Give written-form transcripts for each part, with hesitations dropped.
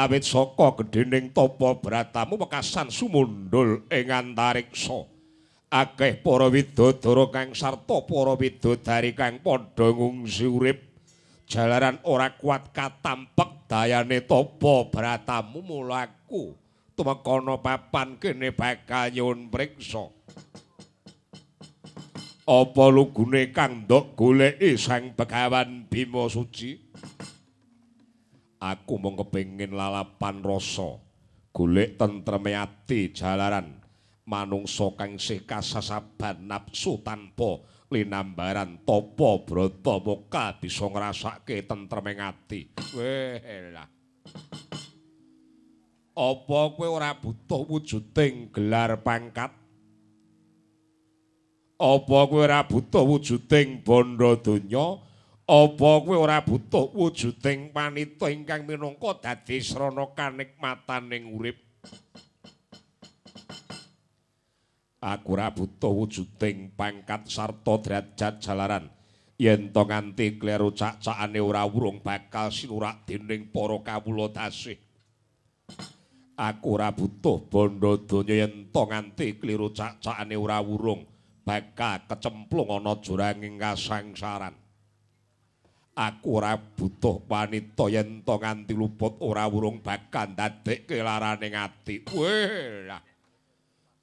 Awit saka gedhening tapa bratamu wekasan sumundhul ing antariksa. Akeh para widodara kang sarta para widodari kang padha ngungsi urip jalaran ora kuat katampek dayane tapa bratamu. Mula aku tumeka ana papan kene bakal nyuwun priksa. Apa lugune kang ndok goleki Sang Begawan Bima Suci? Aku mung kepengin lalapan rasa, golek tentreme ati jalaran manungsa kang isih kasasaban nafsu tanpa linambaran tapa brata moka bisa ngrasake tentreme ati. Weh lah. Apa kowe ora butuh wujuding gelar pangkat? Apa kowe ora butuh wujuding bandha donya? Apa kowe ora butuh wujuding panita ingkang minangka dadi srana kanikmataning urip? Aku ora butuh wujuding pangkat sarta derajat jalaran yen to nganti kleru cak-cakane ora wurung bakal sinurak dening para kawula dasih. Aku ora butuh bandha donya yen to nganti kliru cak-cakane ora wurung bakal kecemplung ana juranging kasangsaran. Aku ora butuh wanita yen to nganti luput ora wurung bakal ndadekke laraning ati. Weh lah.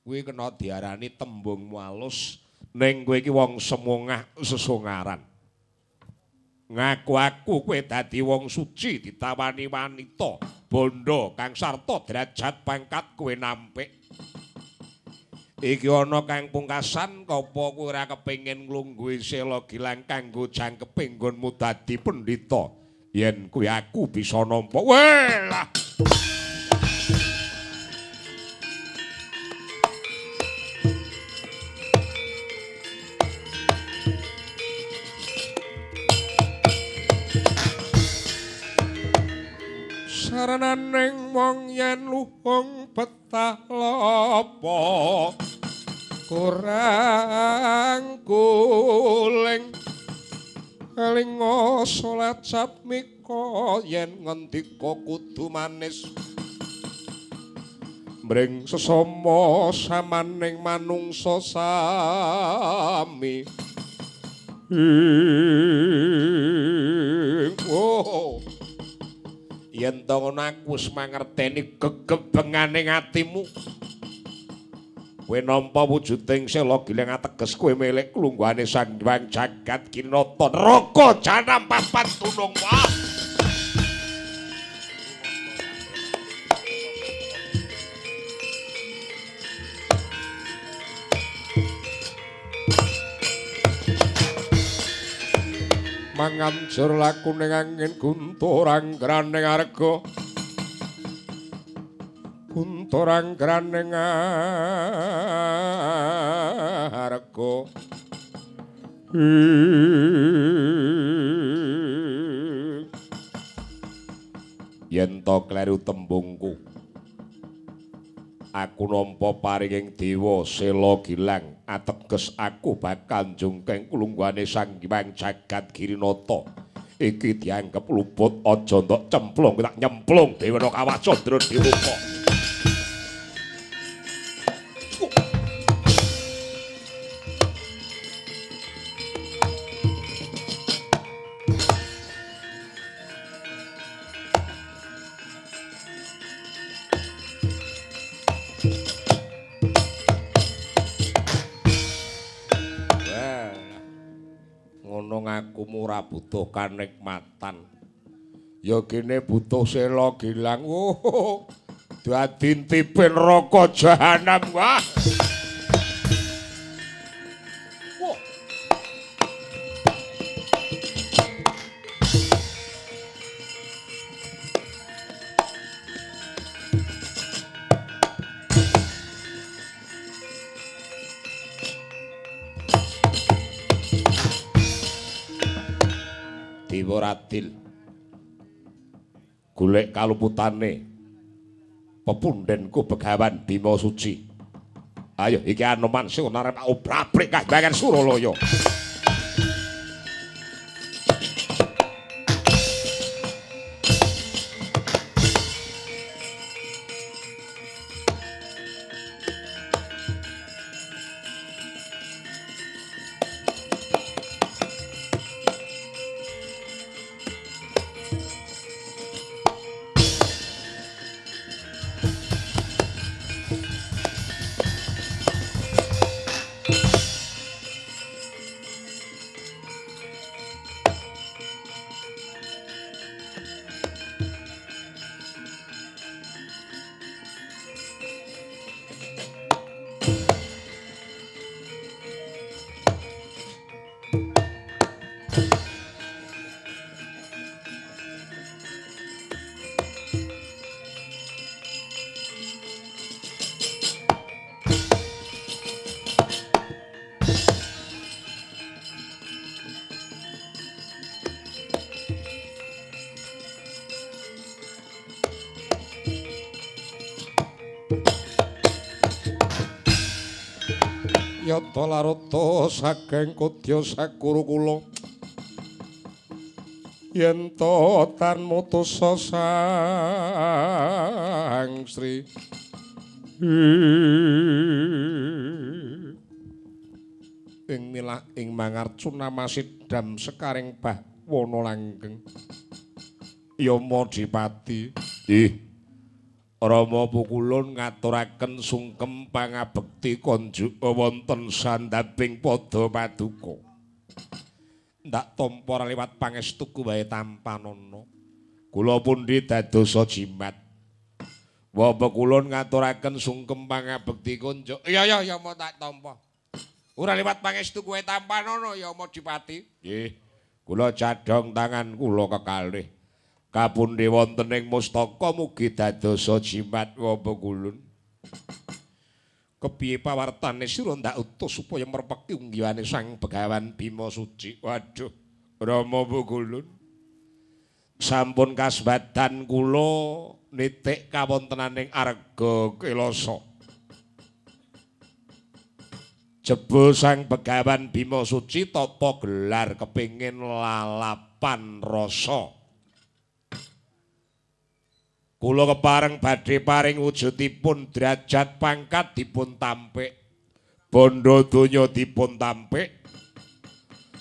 Kuwi kena diarani tembung alus ning kowe iki wong semongah sesongaran. Ngaku aku kowe dadi wong suci ditawani wanita bondo kang sarta derajat pangkat kowe nampik. Iki ana kang pungkasan, apa kowe ora kepengin nglungguhi sela gilang kanggo jangkepe nggonmu dadi pendhita? Yen kuwi aku bisa nampa. Weh lah. Sarananing wong yen luhung betah lopo kurang guling elinga salat satmika yen ngendika kudu manis mring sesama samaning manungsa sami. Oh. Yen to ngono aku wis mangerteni gegebengane atimu. Kowe nampa wujuding sela gilang ateges kowe milik klungguhane Sang Hyang Jagat Kinata neraka janam papan tunung. Wah. Manganjur lakune angin guntur anggraning arga, guntur anggraning arga. Yen to kleru tembungku, aku nampa paringing dewa sela gilang ateges aku bakal njungkeng klungguhane Sang Hyang Jagat Girinata. Iki dianggep luput, aja ndok cemplung tak nyemplung dhewe ana kawah Candra Dewoka. Ora butuh kanikmatan. Ya kene butuh sela gilang. Oh, dadi intipe neraka jahanam. Wah. Wah. Dewa Radil golek kaluputane pepundhenku Begawan Bima Suci. Ayo iki Anoman sing arep obrak-abrik kahyangan Suralaya. Yata larata saking kodya sakuru kula yen to tan mutusa Sang Sri ing milah ing mangarcuna masidam sekaring bahwana langgeng Yama Dipati. Ih Rama Pukulun ngaturaken sungkem pangabekti konjuk wonten sandhaping pada paduka. Ndak tampa liwat pangestuku wae tampanana. Kula pundi dadosa jimat. Wa Pukulun ngaturaken sungkem pangabekti konjuk. Iya ya Yama tak tampa. Ora liwat pangestuku wae tampanana Yama Dipati. Nggih. Kula cadhong tangan kula kekalih. Kapundi wonten ing mustaka mugi dadosa jimat Wapa Kulun. Kepiye pawartane sira ndak utus supaya merpeki unggihane Sang Begawan Bima Suci. Waduh, Rama Pukulun. Sampun kasbadan kula nitik kawontenaning Arga Kelasa. Jebul Sang Begawan Bima Suci tapa gelar kepingin lalapan rasa. Kula kepareng badhe paring wujudipun derajat pangkat dipun tampik, bondo donya dipun tampik,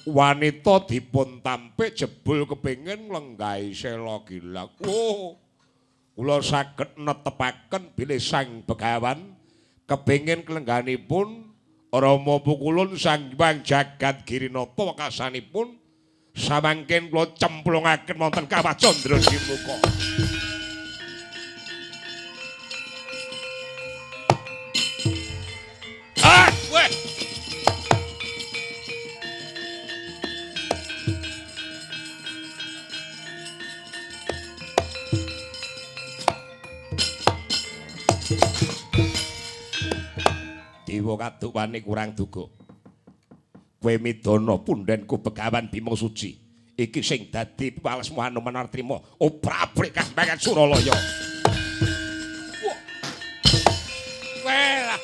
wanita dipun tampik, jebul kepingin nglenggahi sela gilang. Oh, kula saged netepaken bilih Sang Begawan kepingin klengganipun Rama Pukulun Sang Hyang Jagat Girinata wekasanipun samangken kula cemplungaken wonten Kawah Candra Dimuka. Dewa kaduwane kurang duga. Kowe midana pundhenku Begawan Bima Suci. Iki sing dadi piwalesmu Hanuman Artrima obrak-abrik kambangan Suralaya. Wah.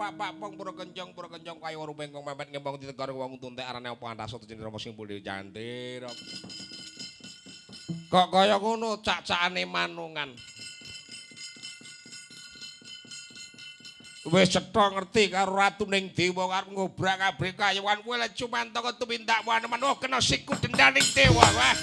Pak Pong pura kencong kaya rupengkong mepet ngembong ditegor wong tuntek arane apa antasa jeneng Rama sing pulih cantik. Kok kaya ngono cak-cakane manungan. Wis cetha ngerti karo ratuning dewa arep ngobrak-abrik kayawan kowe lek cumantaka tumindak waneman oh kena siku dendaning dewa. Wah.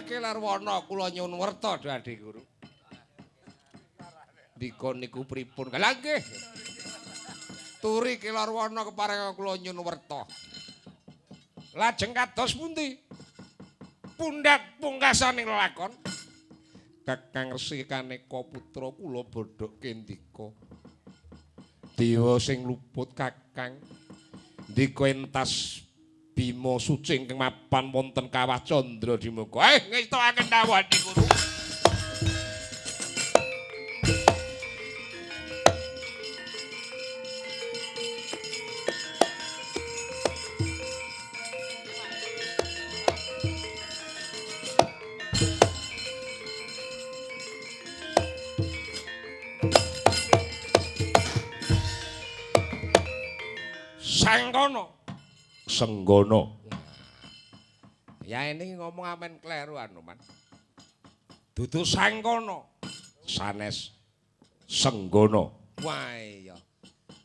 Kelarwana kula nyuwun werta Adi Guru. Ndika niku pripun? Lha nggih. Turi Kelarwana kepareng kula nyuwun werta. Lajeng kados pundi? Pundhat pungkasaning lelakon. Kakang Resi Kaneka putra kula bodhok kendika. Sadewa sing luput Kakang. Ndika entas Bima Suci ingkang mapan wonten Kawah Candra Dimuka. Ngestokaken dawuh Guru. Sangkono. Senggono. Ya ini ngomong amen kleru Anoman. Dudu Sangkono. Sanes Senggono. Wah iya.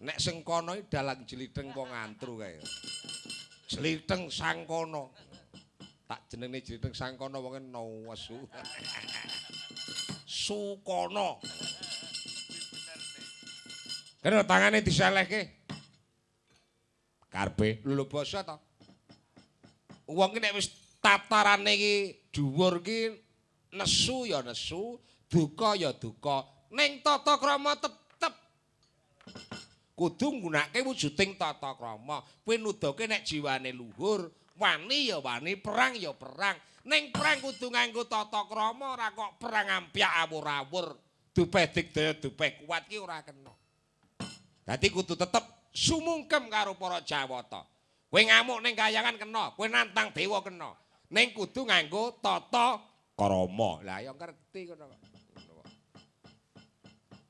Nek Sengkono iki dalang jlitheng wong antru kae. Jlitheng Sangkono. Tak jenenge jlitheng Sangkono wonge nesu. Sukono. Kene tangane diselehke. Karpe lho basa to. Wong ki nek wis tatarane iki dhuwur ki nesu ya nesu, duka ya duka. Ning tata krama tetep kudu nggunakake wujuding tata krama. Kuwi nuduhke nek jiwane luhur, wani ya wani, perang ya perang. Ning perang kudu nganggo tata krama, ora kok perang ampyak awur-awur. Dupeh digdaya dupeh kuat ki ora kena. Dadi kudu tetep sumungkem karo para Jawata. Kowe ngamuk ning kayangan kena, kowe nantang dewa kena. Ning kudu nganggo tata krama. Lah ya ngerti ngono kok.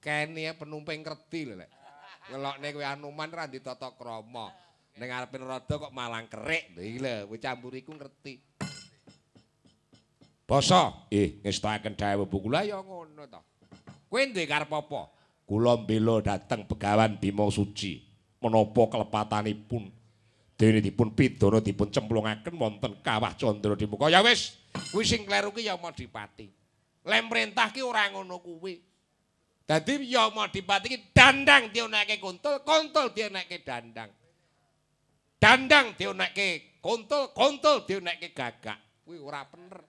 Kene penumping ngerti lho lek. Ngelokne kowe Anoman ra ndek tata krama. Ning ngarepe narada kok malang kerik. Lho iki lho bocah mburiku ngerti. Basa, ngestokaken dawuh kula ya ngono to. Kowe duwe karep apa? Kula mbela dhateng Begawan Bima Suci. Menapa kelepatanipun dene dipun pidana dipun cemplungaken wonten Kawah Candra Dimuka. Ya wis, kuwi sing kleru ki Yamadipati. Lem perintah ki ora ngono kuwi. Dadi Yamadipati ki dandang dionekke kuntul, kuntul dionekke dandang. Dandang dionekke kuntul, kuntul dionekke gagak. Kuwi ora bener.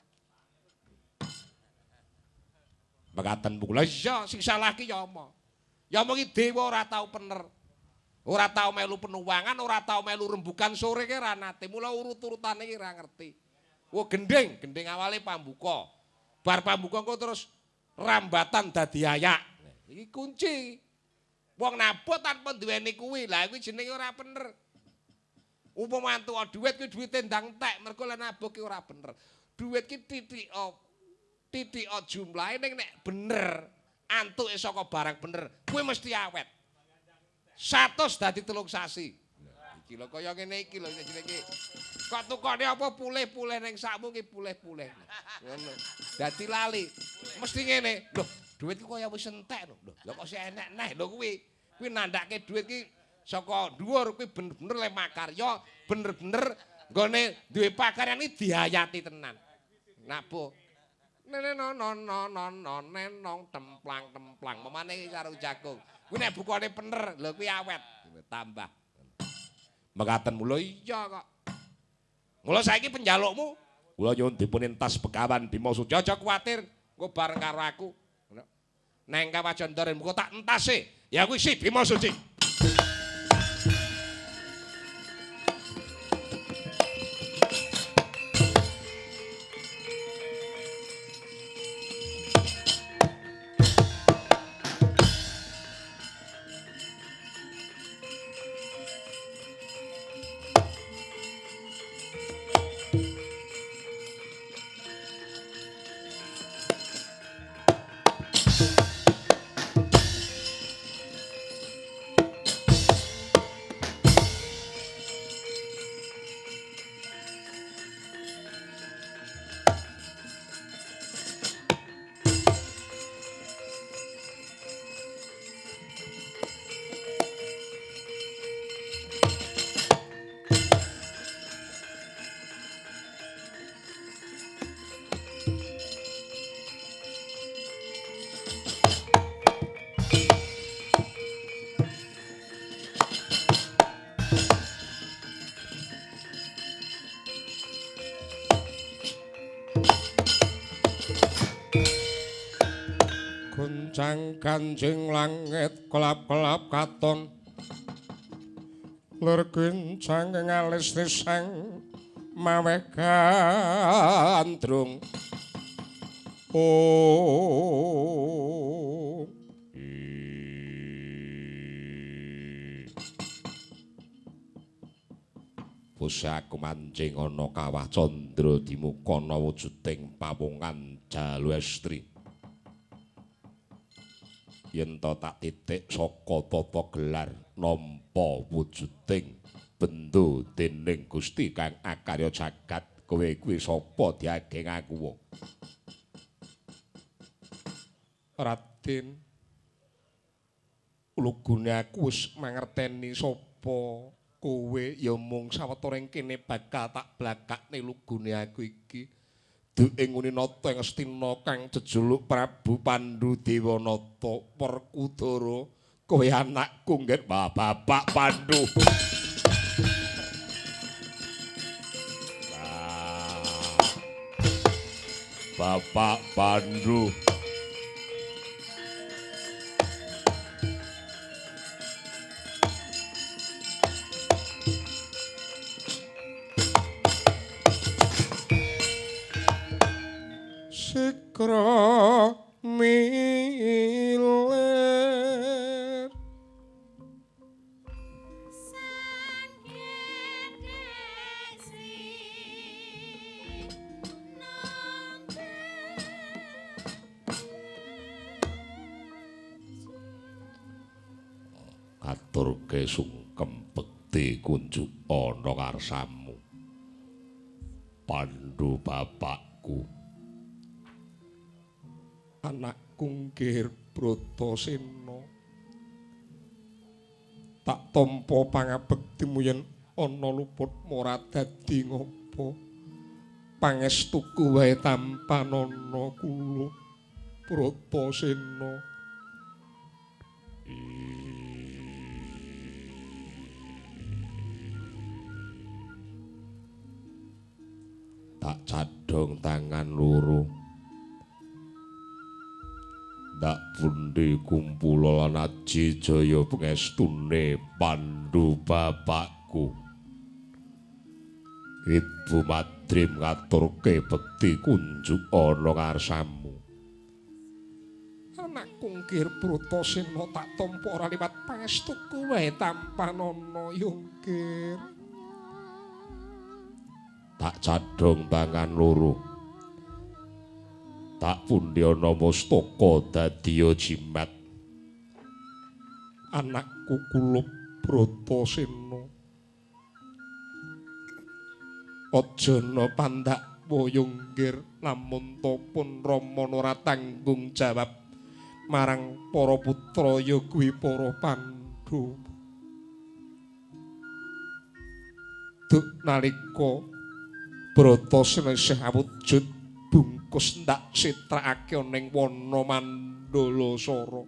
Mekaten kula iya sing salah ki Yama. Yama ki dewa ora tau bener. Ora tau melu penuwangan, ora tau melu rembukan sore ki ora nate. Mula urut-urutane ki ora ngerti. Wah gending, gending awale pambuka. Bar pambuka engko terus rambatan dadi ayak. Iki kunci. Wong nabuh tanpa duweni kuwi. Lah kuwi jenenge ora bener. Upama entuk dhuwit kuwi dhuwite ndang entek, mergo lek nabuh ki ora bener. Dhuwit ki titik jumlahe ning nek bener, antuke saka barang bener, kuwi mesti awet. 100 dadi 3 sasi. Iki lho kaya ngene iki lho jenenge. Kok tukone apa pulih-pulih ning sakmu ki pulih-pulih. Ngono. Dadi lali. Mesti ngene. Lho, dhuwit ki kaya wis entek lho. Lho kok sik enek neh lho kuwi. Kuwi nandhake dhuwit ki saka dhuwur kuwi bener-bener le makarya, bener-bener nggone duwe pakaryan iki dihayati tenan. Nabuh. Nenenononononenong templang-templang. Memane iki karo jagung. Kuwi nek bukane bener, lho kuwi awet, tambah. Mekaten mula iya kok. Mula saiki penjalukmu, kula nyuwun dipun entas Begawan Bima Suci. Aja kuwatir, engko bareng karo aku. Neng Kawah Candra muga tak entase. Ya kuwi si Bima Suci. Goncang kanjing langit kelap-kelap katon. Lur kencang ngalis tisang maweh gandrung. Oh. Bosah aku mancing ana kawah candra dimukana wujuding pawongan jalu estri. Yen to tak titik saka tata gelar nampa wujuding bendo dening Gusti kang akarya jagat, kowe kuwi sapa diageng aku? Raden, lugune aku wis mangerteni sapa kowe, ya mung sawetara ing kene bakal tak blakakne lugune aku iki. Duke nguni nata ing Astina kang jejuluk Prabu Pandu Dewanata Werkudara, kowe anakku nggih Bapak Pandu. Bapak Pandu. Sikra milir katurke sungkem bekti kunjuk ana ngarsamu Pandu bapakku. Anakku nggih Bratasena, tak tampa pangabektimu yen ana luput ora dadi ngopo, pangestuku wae tampanana kula Bratasena. Tak cadhong tangan loro, ndak pundi kumpula lan aji jaya pengestune Pandu bapakku. Ibu Madrim ngaturke bekti kunjuk ana ngarsamu. Anakku nggih Bratasena tak tampa ora liwat pangestuku wae tampanana yungkir. Tak cadhong tangan loro, tak pundi ana mustaka dadiya jimat. Anakku kula Bratasena, aja ana pandakwa yunggir lamun ta pun Rama ora tanggung jawab marang para putra ya kuwi para Pandhawa. Duk nalika Bratasena isih awujud bungkus ndak citrakake ning wana Mandalasara,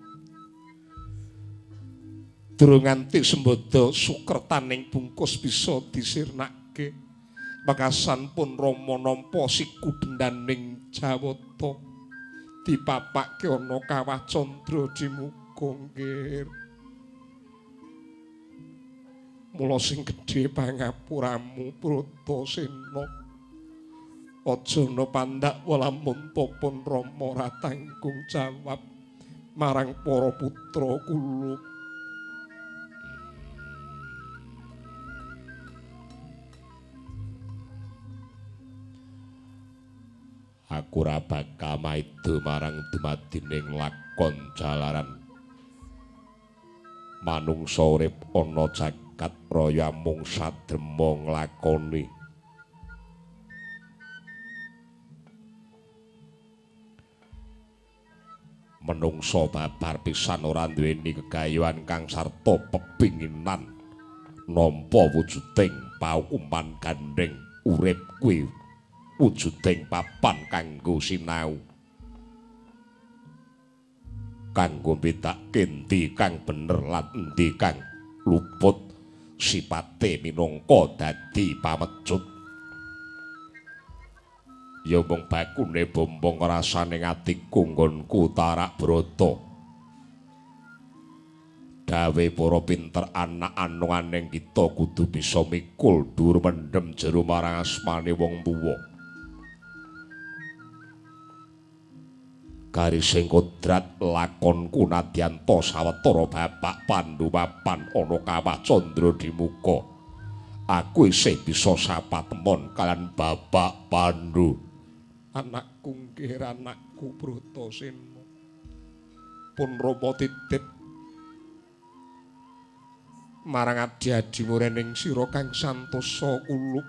durung nganti sembada sukertaning bungkus bisa disirnake, wekasan pun Rama nampa siku dendaning Jawata dipapake ana kawah candra dimuka nggir. Mula sing gedhe pangapuramu Bratasena, aja ana pandakwa lamun ta pun Rama ora tanggung jawab marang para putra kula. Aku ora bakal maida marang dumadining lakon jalaran. Manungsa urip ana jagat raya mung sadrema nglakoni. Menungsa babar pisan ora duweni gegayuhan kang sarta pepinginan nampa wujuding paukuman gandheng urip kuwi wujuding papan kanggo sinau, kanggo mbedakake endi kang bener lan endi kang luput sipate minangka dadi pamecut. Ya mung bakune bombong rasane atiku nggonku tarak brata. Dawe para pinter anak anunganing kita kudu bisa mikul dhuwur mendhem jero marang asmane wong tuwa. Garising kodrat lakonku nadyan ta sawetara Bapak Pandhu mapan ana kawah candra di muka. Aku isih bisa sapatemon kalian Bapak Pandhu. Anakku nggih anakku Bratasena. Pun Rama titip marang adhi-adhimu rening sira kang santosa kulup.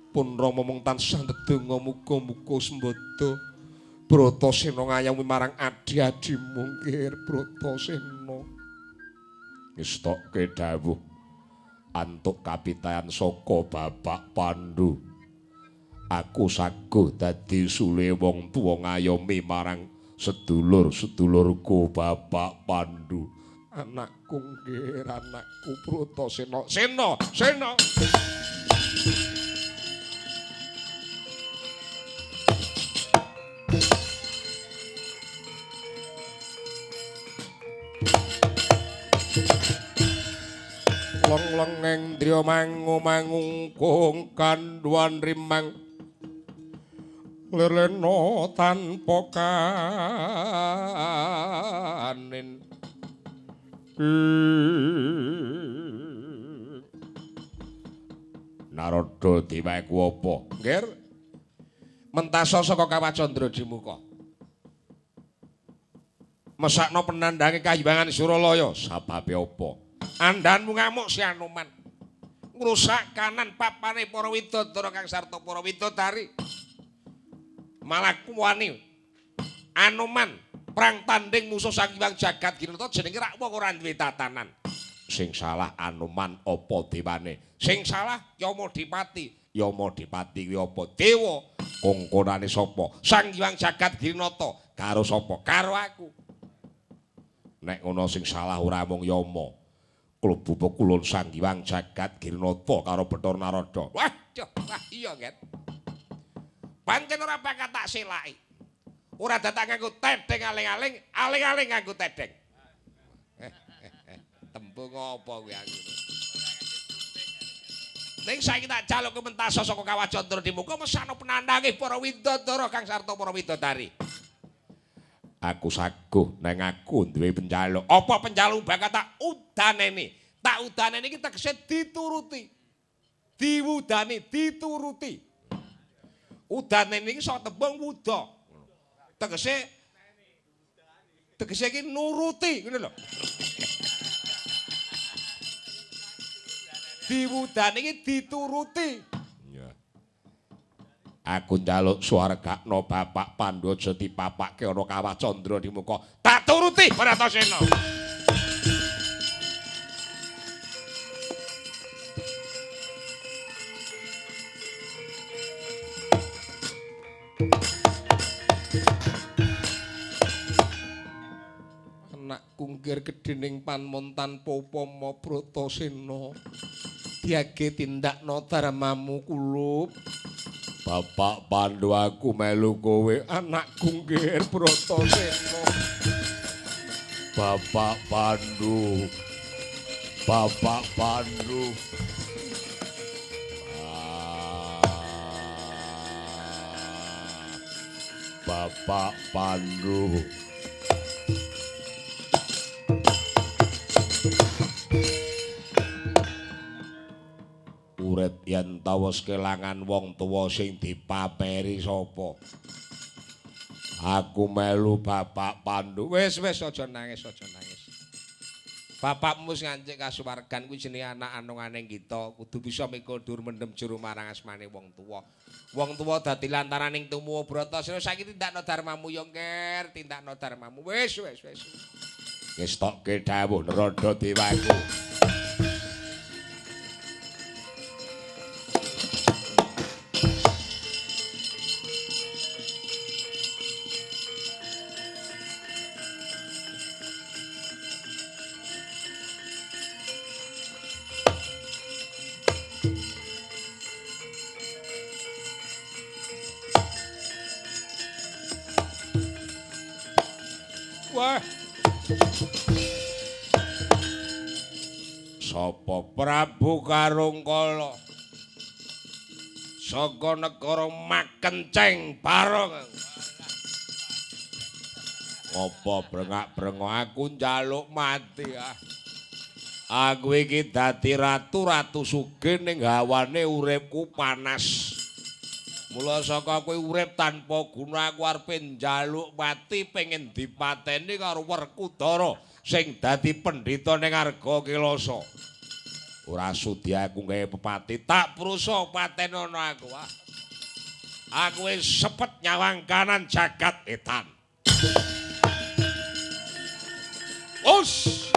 Pun Rama mung tansah ndedonga muga-muga sembada Bratasena ngayomi marang adhi-adhimu nggih Bratasena. Ngestokke dawuh antuk kapitayan saka Bapak Pandhu. Aku saguh dadi sule wong tuwa ngayomi marang sedulur-sedulurku Bapak Pandhu. Anakku nggih anakku Bratasena. Sena, Sena. Long-longeng driya mangu-mangungkung kandhuwan rimang lelena tanpa kanin. Narada dewaku apa? Nggih. Mentasa saka Kawah Candra Dimuka. Mesakno penandhange kahimbangan Suralaya. Sababe apa? Andhanmu ngamuk si Anoman. Ngrusak kanan papane para widodara kang sarta para widodari. Malah kuwani Anoman perang tanding musuh Sang Hyang Jagat Ginata jenenge rak wong ora duwe tatanan. Sing salah Anoman apa dewane? Sing salah Yama Dipati. Yama Dipati kuwi apa? Dewa. Kongkonane sapa? Sang Hyang Jagat Ginata. Karo sapa? Karo aku. Nek ngono sing salah ora mung Yama. Klebu pekulun Sang Hyang Jagat Ginata karo Bathara Narada. Wah, wah iya, Get. Pancen ora bakal tak selaki. Ora datang nganggo tedeng aling-aling, aling-aling nganggo tedeng. Tembung apa kuwi aku. Ning saiki tak jaluk kementasa saka Kawah Candra Dimuka mesakno penandhange para widodara kang sarta para widodari. Aku saguh neng aku duwe penjaluk. Apa penjaluk bakal tak udaneni? Tak udaneni iki tegese dituruti. Diwudani, dituruti. Udaneni iki saka tembung wuda. Tegese tegese iki nuruti ngono lho. Diwudani iki dituruti. Iya. Aku njaluk swargakno Bapak Pandhu aja dipapake ana Kawah Candra Dimuka. Tak turuti Bratasena. Anakku nggir gedhening panmon tanpa upama Bratasena. Diage tindakno dharmamu kulup. Bapak Pandhu aku melu kowe. Anakku nggir Bratasena. Bapak Pandhu. Bapak Pandhu. Bapak Pandhu. Urip yen tawes kelangan wong tuwa sing dipaperi sapa? Aku melu Bapak Pandhu. Wis wis aja nangis, aja nangis. Bapakmu wis ngancik kasuwargan kuwi jenenge anak anungane kita, kudu bisa mikul dhuwur mendem jero marang asmane wong tuwa. Wong tuwa dadi lantaraning tumuwa Bratasena. Saiki tindakno dharmamu ya, Nger, tindakno dharmamu. Wis wis wis. Ngestokke dawuh Narada dewaku. Wah. Sapa Prabu Karungkala? Saka negara Makenceng Barong. Ngopo brengak-brengok aku njaluk mati ah. Aku iki dadi ratu-ratu sugih ning hawane uripku panas. Mula saka kowe urip tanpa guna aku arepe njaluk mati pengen dipateni karo Werkudara sing dadi pendhita ning Arga Kelasa. Ora sudi aku gawe pepati, tak prusa patenono aku ah. Aku wis sepet nyawang kanan jagat etan. Us.